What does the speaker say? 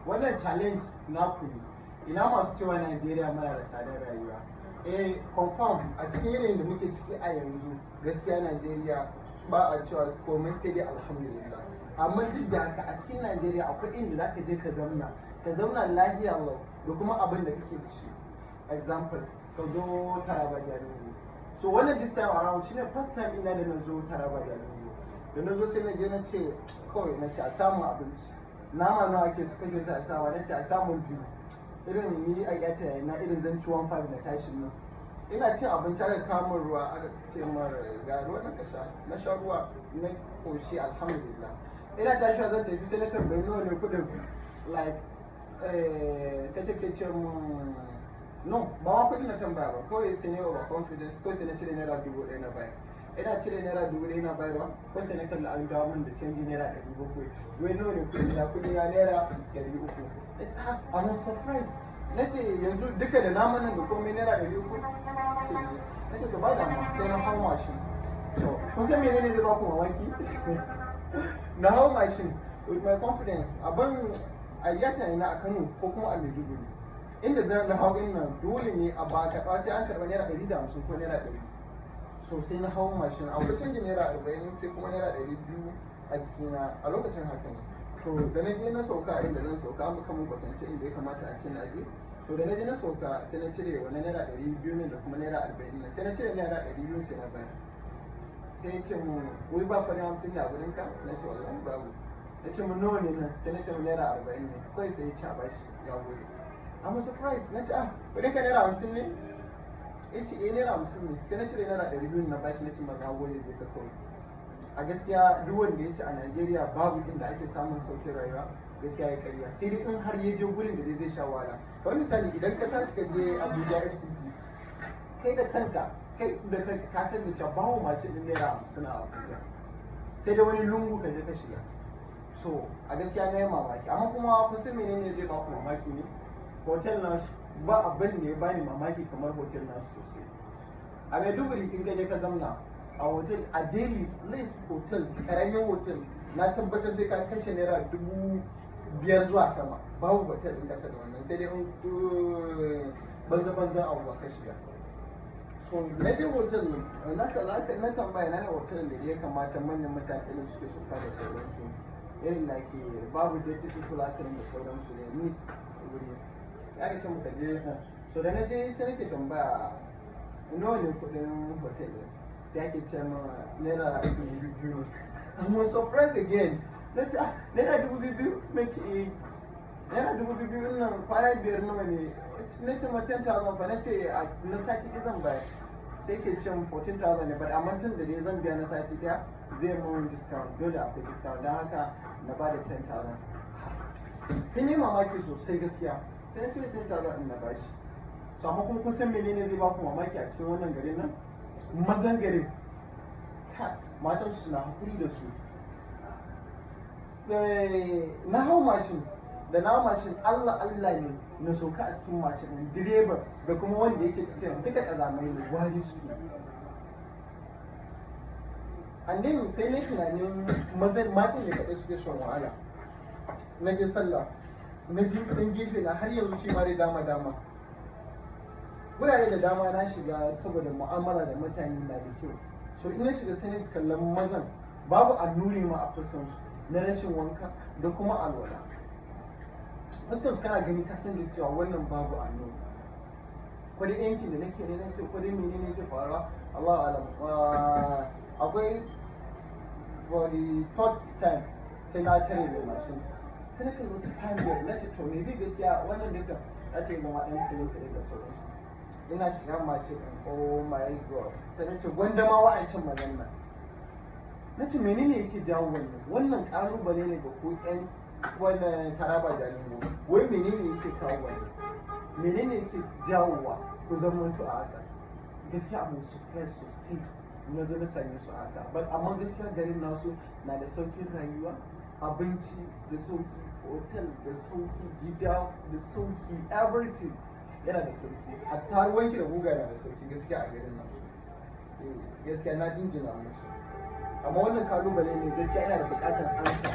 Wannan challenge naku ne. Ina masu cewa Najeriya muna da tsadar rayuwa? Eh, confirm, a cikin yanayin da muke ciki a yanzu, gaskiya Najeriya ba a cewa komai sai dai alhamdulillah. Amma duk da haka, a cikin Najeriya akwai inda za ka je ka zauna lafiya lau da kuma abin da kake da shi. Example, ka zo Taraba, Jalingo. So wannan this time around shine first time ina da na zo Taraba, Jalingo. Da na zo, sai na je na ce kawai, na ce a samu abinci. Nama nawa ake su kashe su a sawa? Na ce a samu biyu. Irin ni a yata na irin zan ci 1.5 na tashin nan. Ina cin abinci, aka kawo min ruwa, aka ce mar ga ruwa na ka sha. Na sha ruwa na koshi, alhamdulillah. Ina tashiwa zan tafi, sai na tambayi nawa ne kudin. Like sai take ce mun no, ba ma kudin na tambaya ba, kawai sai ne over confidence, kawai sai na cire ₦1,000 na bayar. Ina cire ₦1,000 na bayarwa, kawai sai na kalli an dawo min da canji ₦700. Wai nawa ne kudi na? Kudi na ₦300. I was surprised. Na ce yanzu duka da naman nan da komai ₦300? Na ce to ba da, sai na hau mashin. To, kun san menene zai ba ku mamaki? Na hau mashin with my confidence. Abin a yata na a Kano ko kuma a Maiduguri, inda zan na hau nan, dole ne a ba karɓa, sai an karɓa ₦150 ko ₦100. So sai na hau mashin, akwai canjin ₦40, sai kuma ₦200 a jikina a lokacin. Haka ne. To, da na je na sauka inda zan sauka, muka mun kwatance inda ya kamata a ce na je. To, da na je na sauka, sai na cire wani ₦200 ne da kuma ₦40 ne. Sai na cire ₦200, sai na bayar. Sai ya ce mun, wai ba fari 50 ne a gurin ka? Na ce wallahi babu. Ya ce mun nawa ne nan? Sai na ce mun ₦40 ne. Kawai sai ya ci a bashi, ya gode. I'm surprised. Na ce, ah, kudin ka ₦50 ne? Ya ce eh, ₦50 ne. Sai na cire ₦200 na bashi, na ce ma na gode, zai ka kawai. A gaskiya, duk wanda ya ce a Najeriya babu inda ake samun saukin rayuwa, gaskiya ya karya, sai dai in har ya je gurin da zai sha wahala. Kamar misali, idan ka tashi ka je Abuja FCT, kai da kanka, kai da kanka ka san da cewa babu mashin din ₦50 a Abuja, sai dai wani lungu ka je ka shiga. So a gaskiya na yi mamaki. Amma kuma kun san menene zai ba ku mamaki ne? Hotel nasu. Ba abin da ya bani mamaki kamar hotel nasu sosai. A Maiduguri, in ka je ka zamna a hotel, a daily list hotel, karamin hotel, na tabbatar sai ka kashe ₦5,000 zuwa sama. Babu hotel in kasa da wannan, sai dai in banza banza abu ba ka shiga. So na je hotel, na na tambaya na ne hotel da ya kamata manyan mutane irin suke sauka da sauransu, irin da ke babu dirty people haka da sauransu ne, neat wuri ya ce muka je. So da na je, sai nake tambaya nawa ne kudin hotel ɗin. Sai ake ce ma ₦2,000. I'm surprised again. Na ce, ah, ₦2,000? Na ce eh, ₦2,000 nan kwana biyar nawa ne? Na ce ma 10,000 fa. Na ce na sati ɗaya zan bayar. Sai ke ce 14,000 ne, but amma tun da dai zan biya na sati ɗaya, zai mun discount, dole akwai discount, don haka na ba da 10,000. Sun yi mamaki sosai gaskiya. Sai na cire 10,000 ɗin na bashi. So amma kuma kun san menene zai ba ku mamaki a cikin wannan garin nan? Mazan garin, matan su na hakuri da su. Na hau mashin, da na hau mashin, Allah Allah ne na sauka a cikin mashin ɗin. Direban da kuma wanda yake cikin duka ƙazamai ne, wari suke. And then sai na tunanin mazan, matan ne kaɗai suke son wahala. Na je sallah, na ji ɗan gefe na har yanzu shi ma dai dama dama. Wurare da dama na shiga saboda mu'amala da mutane na da kyau. So in na shiga, sai na kallon mazan, babu annuri ma a fuskan su na rashin wanka da kuma alwala. Fuskan su kana gani ka san da cewa wannan babu annuri. Ko dai yankin da nake ne, nace ko dai menene yake faruwa, Allahu alam. Akwai for the third time sai na tare da mashin, sai na kai wata time, na ce to maybe gaskiya wannan duka za ta yi zama ɗan kilin da sauransu. Ina shiga mashin ɗin, oh my God, sai na ce gwanda ma wa'ancan mazan nan. Na ce menene yake jawo wannan? Wannan ƙalubale ne ga ku ƴan wannan Taraba, Jalingo. Wai menene yake kawo wannan? Menene yake jawowa ku zamanto a haka? Gaskiya abu surprise sosai na zo na same su a haka. But amma gaskiya garin nasu na da saukin rayuwa, abinci da sauki, hotel da sauki, gida da sauki, everything yana da sauki, hatta wanki da guga na da sauki gaskiya a garin nasu. Gaskiya na jinjina musu. Amma wannan kalubale ne gaskiya, ina da bukatar ansa.